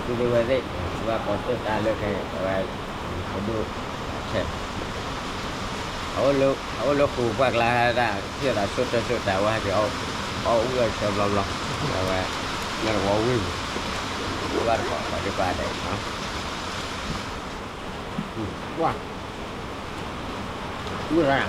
သုးဒ့ဝဲသ့ၣ် ဝဲကိးတိၢ်တၢ်လၢခဲအံၤ အဝဲ ပဒိၣ်ဆဲး အအိၣ်လၢဃိာ်ပှၢ်ကျါဒၣ် ထံၣ်သးဆိၣ်တၢၢ်ဆိၣ်တၢ်ဝဲဟဲက့ၤ အီၣ်အူအီၣ်ဆၢဘျီဘျီ အဝဲ မ့ၢ်တဝီဝ့ၢ်ပူၤ ဘၣ်တကိးကိးဒံးပှၢ်ဒဲး ဝါ ဝံၣ်ရၣ်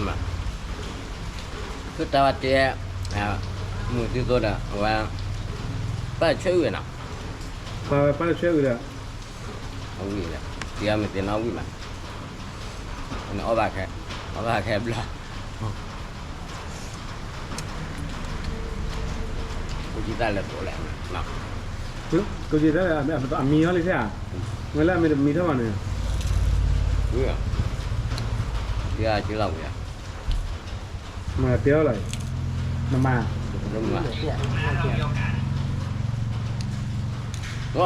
မ့ၢ် သုတၢ်ဝဲတဲ မုၢ်သုသိဒီး အဝဲ ပၢ်ဆၢအုၣ်နီၤ ပၢ်ဆၢအုၣ်ဒီး အဝံၣ်ဒီး သံအမ့ၢ်သ့ၣ်နီၣ်ဝံၣ်မး နအီၣ်ဘၣ်ခဲ အီၣ်ဘၣ်ခဲဘျီ ကိးကံသၣ်လဲၤသိးလဲၣ် ကိးကံသၣ် အမံၤအီၤလံထဲဧါ ဝဲလၢအမ့ၢ်တမံၤထီၣ်ဘၣ်န့ၣ် ဝံၤ သံအကလီၤဝံၤ မၤတဲအီၤလီၤ နမၤ အီၣ် အီၣ် အီၣ်န့ၣ် အီၣ်န့ၣ်ဒီး အီၣ်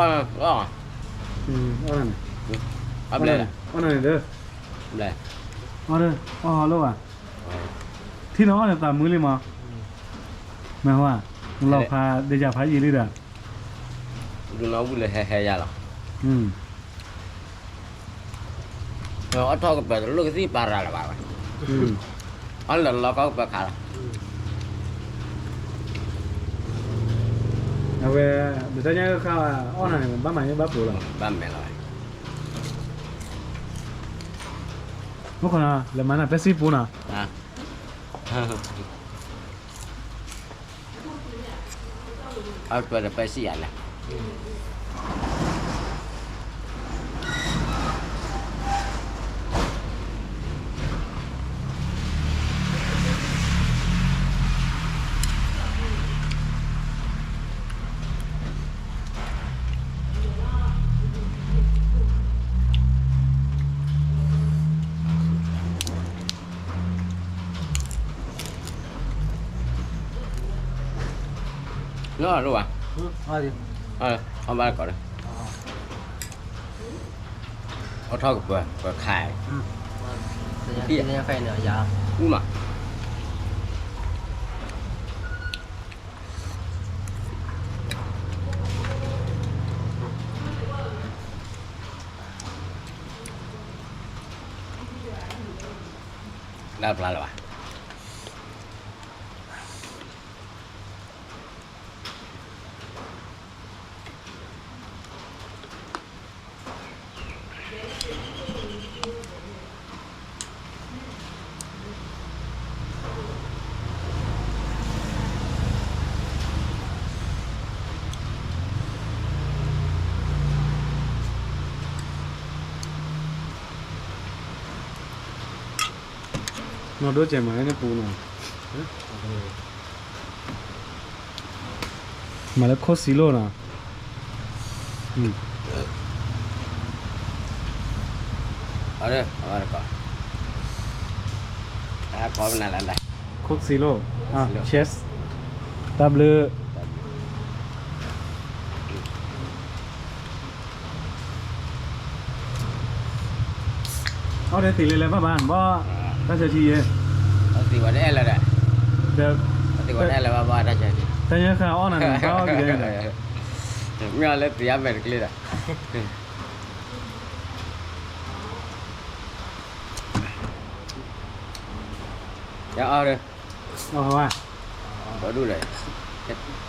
အီၣ်ဟီလိၣ်ဘၣ် ထံၣ်နီၤအီၣ်န့ၣ်သးမုာ်လံမး မ့ၢ်ဟါ လီၤဖးဒ့ယၤဖးယံာ်လံဒီး ဒုးနီၣ်ဝံၣ်လၢဟဲဟဲယၤလီၤ အီၣ်ထီၣ်ကပၢၤတလိၣ်ကသံၣ်ပာ်ရၤလၢၤဘၣ်ဝဲ အီၣ်လၢလီၤကီကပၢၤခးလီၤ အဝဲ မတၤညါခါအီၣ်နၤန့ၣ် ဘၣ်မၤန့ၢ်ဘၣ်ပိာ်လီၤ ဘၣ်မဲာ်လီၤ မ့ၢ်ခီနီၤ လဲၤမၤနၤပဲစံၣ်ပူၤနီၤ အၢ ပၢၤဒီးပဲစံၣ်ယၤလဲၣ် လီၤလီၤဘၣ် အီၣ်ဘၣ်ကီး အီၣ်ထီၣ်ကပၢၤ ပၢၤခါ အူမး လၢပျၢ်လၢၤဘၣ် နီၢ်ဒိၣ်ကဲမၤလၢနပူၤနီၤ မၤလၢခိၣ်စံလိၣ်နီၤ အဝဲ အဝဲတကီး ခိၣ်စံလိၣ် cheers တၢ်ဘျုး အီၣ်ဒၣ်သ့လၢလဲၤဘၣ်ဘၣ် ဘၣ်တၢ်ဆၢထံယဲ သ့ဝဲတအဲၣ်လၢၤဒီး သ့ဝဲတအဲၣ်လၢၤဘၣ်ဘၣ်တၢ်ဆၢထံ တၢ်ညါခါအီၣ်နၤန့ၣ် ဘၣ်အီၣ်ကလဲၣ်န့ၣ် မ့ၢ်အီၤလၢသ့အမဲာ်တကျ့ဒီး ယအီၣ်ဒီး ဘီဒူၣ်ဒီး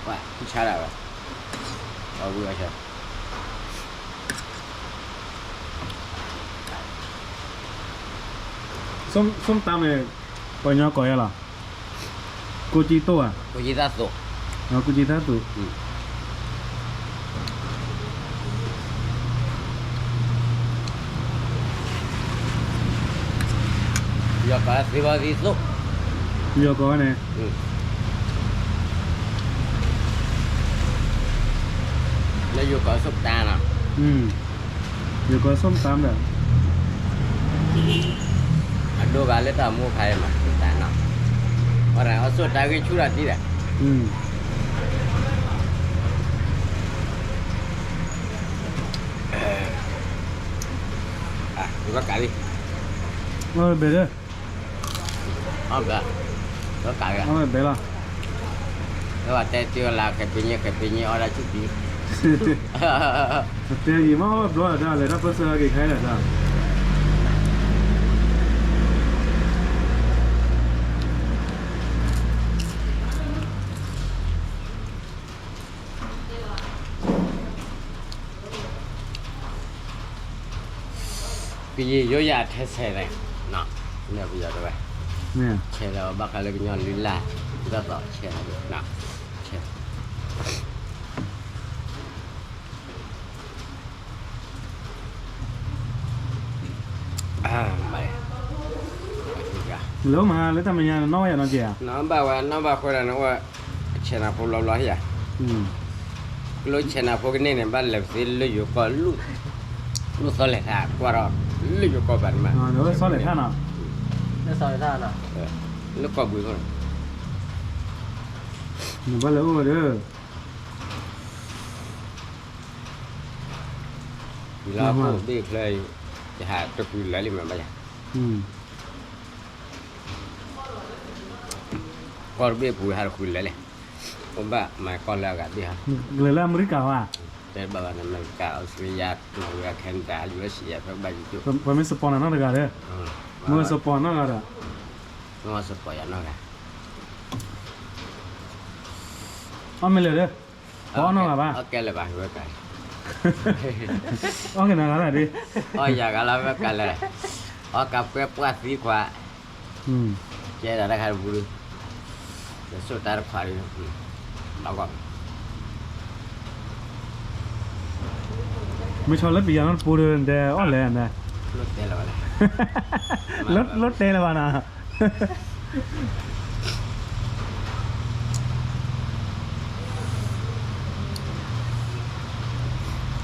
ဝဲ ဆါဒၣ်ဝဲ အဝံၣ်အီၤဆၢ ส้มตำเนี่ย ပှၤကညီကိးယၤလီၤ ကိးကံသိၣ်ဧါ ကိးကံသၣ်သိၣ် ကိးကံသၣ်သိၣ် ယီၤကိးသ့ဘီသံသိၣ် ယီၤကိးဝဲန့ၣ် ယိၤကီၢ်ဆိကတၢ်နီၤ, ယိၤကီၢ်ဆိကတၢ်ဒီး အဒိဂၤလၢတၢ်မူခါအံၤမး ဆိကတၢ်နီၤ, အီၣ်တၢ်အီၣ်ဆိးတၢ်ဂ့ၢ်ဆူၣ်ထီၣ်တံၢ်ဒီး, ဘဲလီၤ, ဘဲလီၤ, ဘဲလီၤ, တဲတ့ၢ်လၢ ခဲပညိ ခဲပညိ အီၣ်ဒၣ်ဆူၣ်တံၢ်, တဲယံၤမ့ၢ်ဘျီဒၣ်လဲၤတၢ်ပၢၢ်ဆၢက့ၤခဲလၢာ်တၢ် ကယံာ်ယိယၤထဲဆဲးန့ၣ်, မ့ၢ်ပယီၤတဝဲ, ဆဲးလီၤဘၣ်ဃးလၢကညီလုၢ်လၢ်, ဒီးသိးဆဲးလီၤ, ဆဲး လၢမဟါလၢတၢ်မဲာ်ညါနီၣ်ဝဲယၤနီတက့ၢ်ဧါ, နီၣ်ဘၣ်ဝဲနီၣ်ဘၣ်ဃိဒၣ်န့ၣ်အိၣ်, ဆဲးနၤဖိဘျီဘျီဧါ, ကျိဆဲးနၤဖိကန့ၢ်န့ၣ် ဘၣ်လဲၤပသ့လၢယိၤကီၢ်, လူၢ်သီလဲၤထးကွၢ်ဒီး, လၢယိၤကီၢ်ဘၣ်န့ၣ်မး, သီလဲၤထးနီၤ, လၢကီၢ်ဘှံးအဃိန့ၣ်, နဘၣ်လဲၤအိၣ်ဝဲဒီး လၢကိၣ်ဘ့ၣ်ဖျၢၣ်အံၤ, ယဟးတဃုလၢာ်လံမ့ၢ်ဘၣ်ယၤ, ကီၢ်တဘ့ၣ်ပူၤဟးတဃုလၢာ်လဲၣ်, အိၣ်ဘၣ်မၤကီၢ်လၢအဂၤဘ့ၣ်ဟီ, ကလဲၤလၢအမဲရကၤဘၣ်, တဲဘၣ်ဘၣ်န့ၣ် အမဲရကၤ Australia, Canada, U S A ဖဲဘၣ်ယိၤ, ပှၤမ့ၢ် support နၤနီတဂၤဒီး, မ့ၢ် support နီတဂၤဒီး, မ့ၢ် support ယၤနီတဂၤ, အီၣ်မ့ၢ်လၢာ်ဒီး, ပှၤအီၣ်နီတဂၤဘၣ်, အီၣ်ကဲလၢၤဘၣ်ဝဲကၤ, အီၣ်ကဲနၤဂၤလၢာ်ဒ်, အီၣ်ယၤဂၤလၢဝဲကၤလၢာ်, အီၣ်ကးပှဲၤပှၢ်သံခွါ, ကဲဒၣ်တၢ်ခါတပူၤ, ယဆိၣ်တၢ်တခွါဒီး, ဘၣ်ဂီၢ် မ့ၢ်ဆီလၢပယီၤနီတပူၤဒီး နတဲအီၣ်လဲၣ်န့ၣ်, လိၣ်တဲလၢၤဘၣ်နီၤ,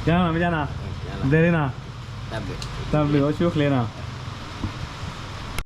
ကမ့ၢ်နီၤ, ဒဲလံနီၤ, တၢ်ဘျုးအိၣ်ဆူၣ်အိၣ်ချ့နီၤ.